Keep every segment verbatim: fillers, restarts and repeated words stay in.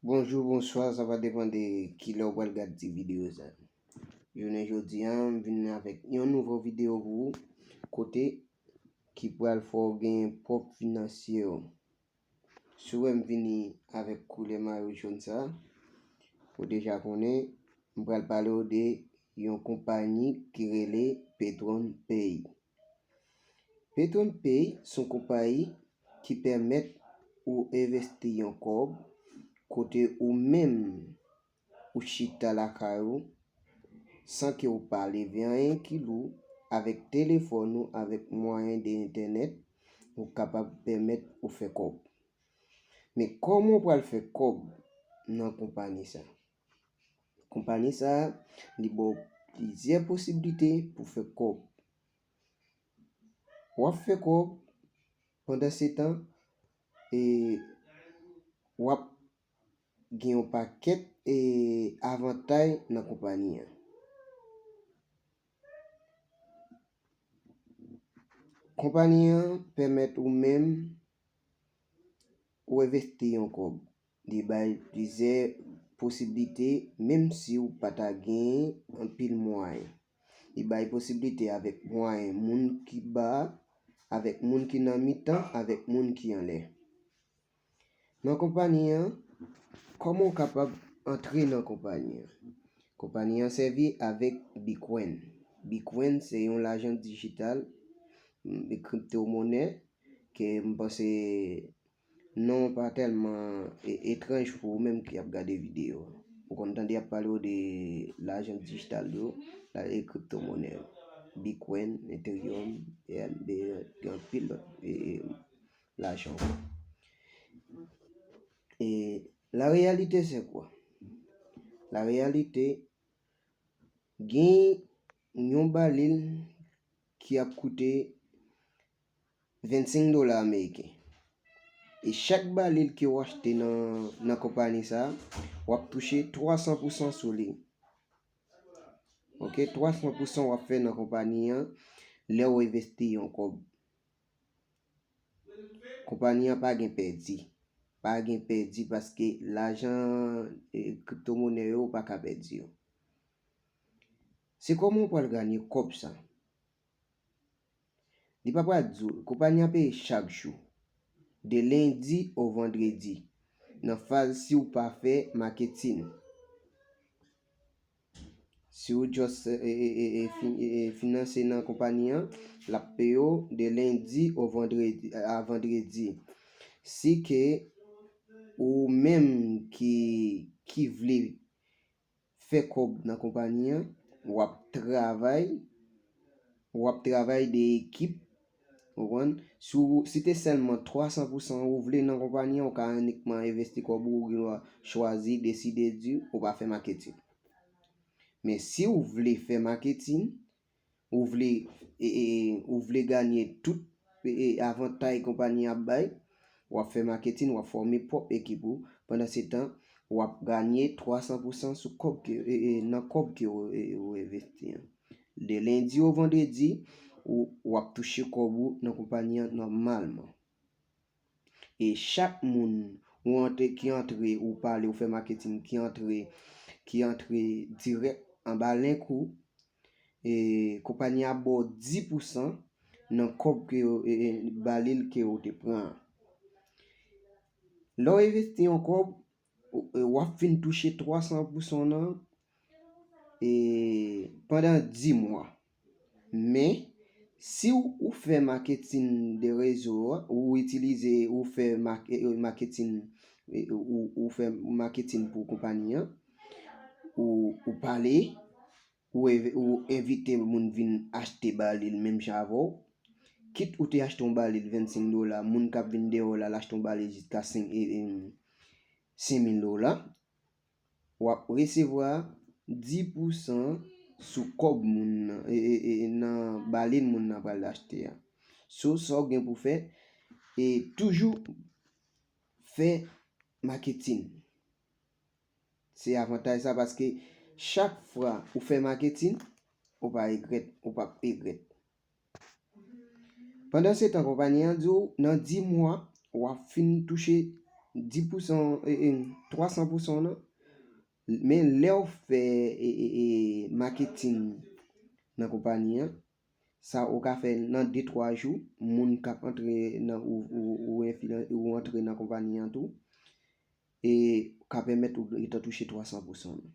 Bonjou, bonswa, sa va depann de kilè w pral gad ti videyo sa. Jounen jodi a, m vin avèk yon nouvo videyo pou ou, kote ki pral fè w genyen pwòp finansye w. Si w wè m vini avèk koulè mayo jòn sa, ou deja konnen, m pral pale w de yon konpayi ki rele Petron Pay. Petron Pay se yon konpayi ki pèmèt ou envesti yon kòb kote ou menm ou chita lakay ou san ke ou pa leve anyen ki lou, avèk telefòn ou, avèk mwayen de entènèt, ou kapab pèmèt ou fè kòb. Men kòman w pral fè kòb nan konpayi sa? Konpayi sa, li ba w plizyè posiblite pou fè kòb. W ap fè kòb, pandan se tan, e w ap gen yon pakèt e avantay nan konpayi an. Konpayi an pèmèt ou menm ou envesti yon kòb. Li bay plizyè posiblite, menm si w pa ta gen anpil mwayen. Li bay posiblite avèk mwayen moun ki ba, avèk moun ki nan mitan, avèk moun ki anlè. Nan konpayi an, kòman w kapab antre nan konpayi an? Konpayi an sèvi avèk Bitcoin. Bitcoin se yon lajan dijital, mm, kripto monè, ke m panse non pa tèlman e- etranj pou ou menm ki ap gade videyo a. Ou konn tande y ap pale w de lajan dijital yo, la e kripto monè yo. Bitcoin, Ethereum, E L B, gen anpil lòt e, e, lajan ankò. E la réalité c'est quoi? La réalité, gen yon balil ki ap koute vennsenk dola ameriken. E chak balil ke w achte nan, nan konpayi sa, w ap touche twa san pou san sou li. Ok, twa san pou san w ap fè nan konpayi an lè w envesti yon kòb. Konpayi an pa gen pèdi. Pa gen pèdi paske lajan e, kripto monè yo, ou pa ka pèdi yo. Se kòman w pral ganye kòb sa? Li pa pral di w, konpayi an peye chak jou, de lendi o vandredi, nan faz si w pa fè maketin. Si w just e, e, e, e, fin- e, e, finanse nan konpayi an, l ap peye w de lendi o vandredi, a vandredi. Si ke ou menm ki, ki vle fè kòb nan konpayi an, w ap travay, w ap travay de ekip, ou konprann? Si w- si te sèlman twa san pou san ou vle nan konpayi an, ou ka inikman envesti kòb ou, ou gen dwa chwazi, deside di ou pa fè maketin. Men si w vle fè maketin, ou vle, e, e, ou vle ganye tout e, e, avantay konpayi ap bay, w ap fè maketin, w ap fòme pwòp ekip ou. Pandan se tan, w ap ganye twa san pou san sou kòb ke, e, e, nan kòb ke w, e, ou envesti an. De lendi o vandredi, ou, w ap touche kòb ou nan konpayi an nòmalman. E chak moun ou antre, ki antre, ou pale, ou fè maketin, ki antre, ki antre dirèk anba link ou, e, konpayi a ba w dis pou san nan kòb ke yo, e, e, balil ke ou te pran an. Lè w envesti yon kòb, w, e, w ap fin touche twa san pou san nan, e, pandan dis mwa. Men, si w, ou fè maketin de rezo a, ou itilize, ou fè mak- e, e, maketin, e, ou, ou fè maketin pou konpayi an, ou, ou pale, ou env- ou envite moun vin achte balil menm jan avè w, kit ou te achte yon balil vennsenk dola, moun k ap vin deyò la, l achte yon balil jiska senk, e, e, senk mil dola, w ap resevwa dis pou san sou kòb moun nan, e, e, e, nan balil moun nan pral achte a. So, sa w gen pou fè, e toujou fè maketin. Se avantay sa, paske chak fwa ou fè maketin, ou pa regrèt, ou p ap regrèt. Pandan se tan, konpayi an di w, nan dis mwa, w ap fin touche dis pousan, e, e, twa san pousan nan. Men lè w fè, e, e, e, maketing nan konpayi an, sa ou ka fè nan de twa jou, moun k ap antre nan ou, ou, ou, enfliyan- ou antre nan konpayi an tou, e ka pèmèt ou gentan touche twa san pousan nan.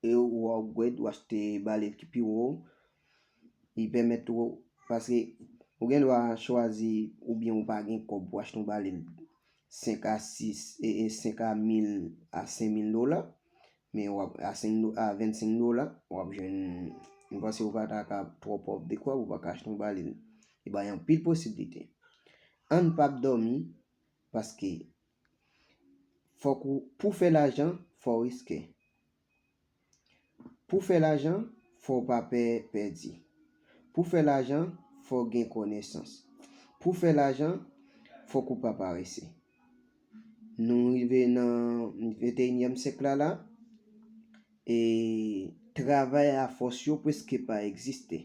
E ou upgrade, ou achte balil ki pi wo, li pèmèt ou, paske ou gen dwa chwazi, oubyen ou pa gen kòb pou achte yon balil senk a sis, e, e senk a mil a senk mil dola, men w ap, a senk do- a vennsenk dola, w ap jwenn, m panse ou pa ta ka twò pòv dekwa, ou pa ka achte yon balil. Li bay anpil posiblite. Ann p ap dòmi, paske fòk ou, pou fè lajan, fò w riske. Pou fè lajan, fò w pa pè pèdi. Pou fè lajan, fò w gen konesans. Pou fè lajan, fòk ou pa parese. Nou rive nan venteyinyèm syèk la la, e travay a fòs yo prèske pa egziste.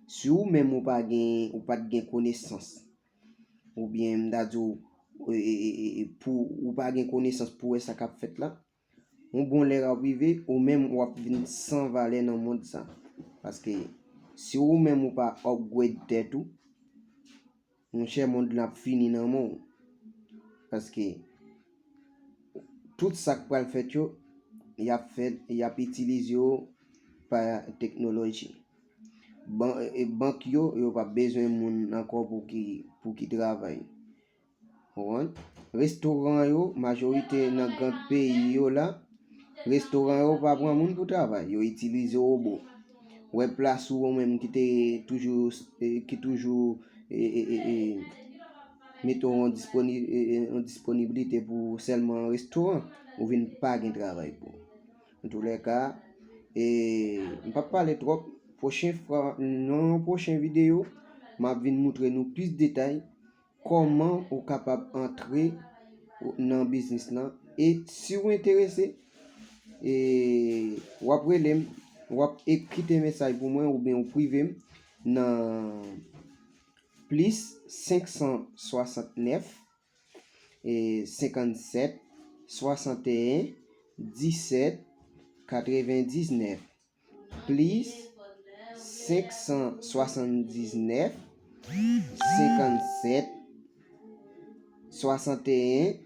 Si ou menm ou pa gen, ou pa t gen konesans, oubyen m ta di w, e, e, e, e, pou ou pa gen konesans pou wè sa k ap fèt la, yon bon lè w ap rive, ou menm w ap vin san valè nan mond sa. Paske si ou menm ou pa upgrade tèt ou, monchè, mond lan ap fini nan men w. Paske tout sa k pral fèt yo, y ap fèt, y ap itilize yo pa teknoloji. Ban- e, bank yo, yo p ap bezwen moun ankò pou ki, pou ki travay. Ou konprann? Restoran yo, majorite nan gran peyi yo la, restoran yo pa pran moun pou travay, yo itilize wobo. Wè plas ou, ou menm ki te toujou, e, ki toujou, e, e, e, e, mete w an disponi- e, e, an disponiblite pou sèlman restoran, ou vin pa gen travay pou ou. Antoulèka, e, m p ap pale twòp. Pwochen fwa, nan yon pwochen videyo, m ap vin moutre nou plis detay kòman ou kapab antre nan biznis lan. E si w enterese, e, w ap rele m, w ap e- kite mesaj pou mwen oubyen w prive m nan plis senk san swasantnèf, e, senkannsèt, swasanteyen, disèt, katrevendiznèf, plis senk san swasanndiznèf, senkannsèt, swasanteyen,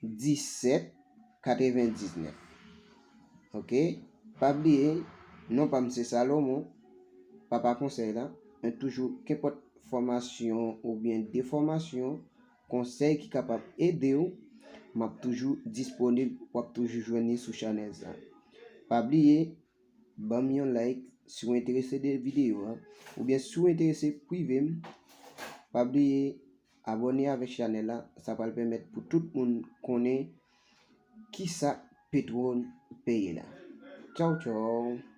disèt, katrevendiznèf. Oke? Pa bliye, non pa m se Salomon, papa konsèy la, men toujou, kenpòt fòmasyon oubyen defòmasyon, konsèy ki kapab ede w, m ap toujou disponib, w ap toujou jwenn li sou chanèl sa. Pa bliye, ban m yon like si w enterese de videyo a, oubyen si w enterese prive m, pa bliye abòne avèk chanèl la, sa pral pèmèt pou tout moun konnen kisa petwòl peye la. Tchaw, tchaw!